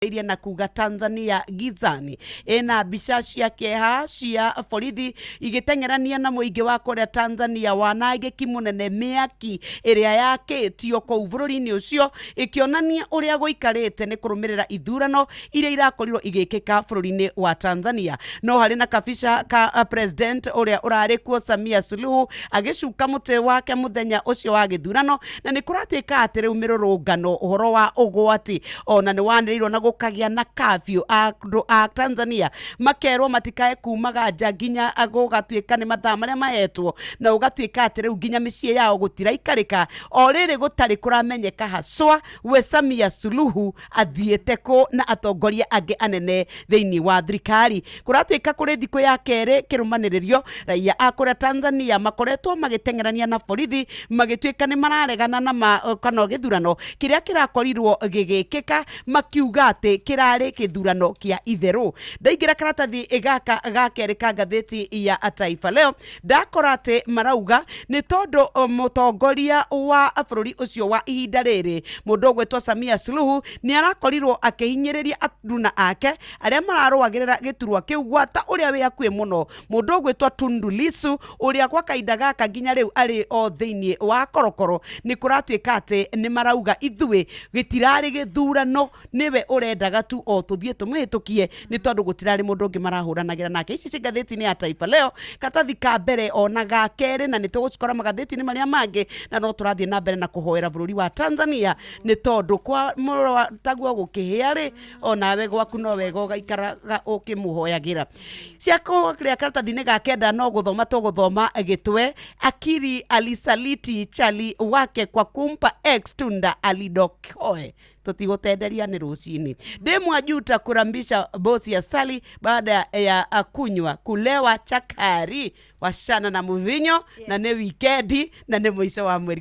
Iria na kuga Tanzania gizani ina mbica cia kĩeha cia borithi igĩteng'erania na mũingĩ wa kũrĩa Tanzania, wanangĩki mũnene, mĩaki ĩrĩa yakĩtio kũu bũrũri-inĩ ũcio ĩkĩonania ũrĩa gũikarĩte nĩ kũrũmĩrĩra ithurano iria irakorirwo igĩkĩka bũrũri-inĩ wa Tanzania. No harĩ na kabica ka president ũrĩa ũrarĩ kuo Samia Suluhu agĩcuka mũtĩ wake mũthenya ũcio wa gĩthurano, na nĩ kũratuĩka atĩ rĩu mĩrũrũngano ũhoro wa ũgwati ona nĩ wanĩrĩirwo na gũkagĩa na kafyu. Andũ a Tanzania makerwo matikae kumaga nja nginya gũgatuĩka nĩ mathaa marĩa mahetwo, na gũgatuĩka atĩ rĩu nginya mĩciĩ yao gũtiraikarĩka, o rĩrĩ gũtarĩ kũramenyeka haswa we Samia Suluhu athiĩte kũ na atongoria angĩ anene thĩinĩ wa thirikari. Kũratuĩka kũrĩ thikũ ya kerĩ kĩrũmanĩrĩrio raia a kũrĩa Tanzania makoretwo magĩteng'erania na borithi magĩtuĩka nĩ mararegana na kana gĩthurano kĩrĩa kĩrakorirwo gĩgĩkĩka, makiuga atĩ kĩrarĩ gĩthurano kĩa itherũ. Ndaingĩra karatathi gaka ga kerĩ ka ngathĩti ya Taifa Leo, ndakora atĩ marauga nĩ tondũ mũtongoria wa bũrũri ũcio wa ihinda rĩrĩ, mũndũ ũgwĩtwo Samia Suluhu, nĩ arakorirwo akĩhinyĩrĩria aruna ake arĩa mararũagĩrĩra gĩturwa kĩu, gwata ũrĩa wĩ hakuhĩ mũno, mũndũ ũgwĩtwo Tundu Lissu, ũrĩa gwa kahinda gaka nginya rĩu arĩ o thĩinĩ wa korokoro. Nĩ kũratuĩka atĩ nĩ marauga ithuĩ gĩtirarĩ gĩthurano, nĩwe ũrendaga tu o tũthiĩ tũmũhĩtũkie nĩ tondũ gũtirarĩ mũndũ ũngĩ marahũranagĩra nake. Ici ci ngathĩti-inĩ ya Taifa Leo, karatathi ka mbere ona ga kerĩ, na nĩ tũgũcikora magathĩti-inĩ marĩa mangĩ. Na no tũrathiĩ na mbere na kũhoera bũrũri wa Tanzania nĩ tondũ kwa mũrwa taguo gũkĩhĩa rĩ, onawe gwaku no wega ũgaikaraga ũkĩmũhoyagĩra. Cia kũrĩa karatathi-inĩ ga kenda no gũthoma tũgũthoma gĩtwe akiri alisaliti chali wake kwa kumpa ex tunda alidokoe. Tũtigũtenderia nĩ rũcinĩ. Ndĩ mwajuta kurambisha bosi asali baada ya kunywa kulewa chakari washana na muvinyo. Na nĩ wikendi na nĩ mũico wa mweri.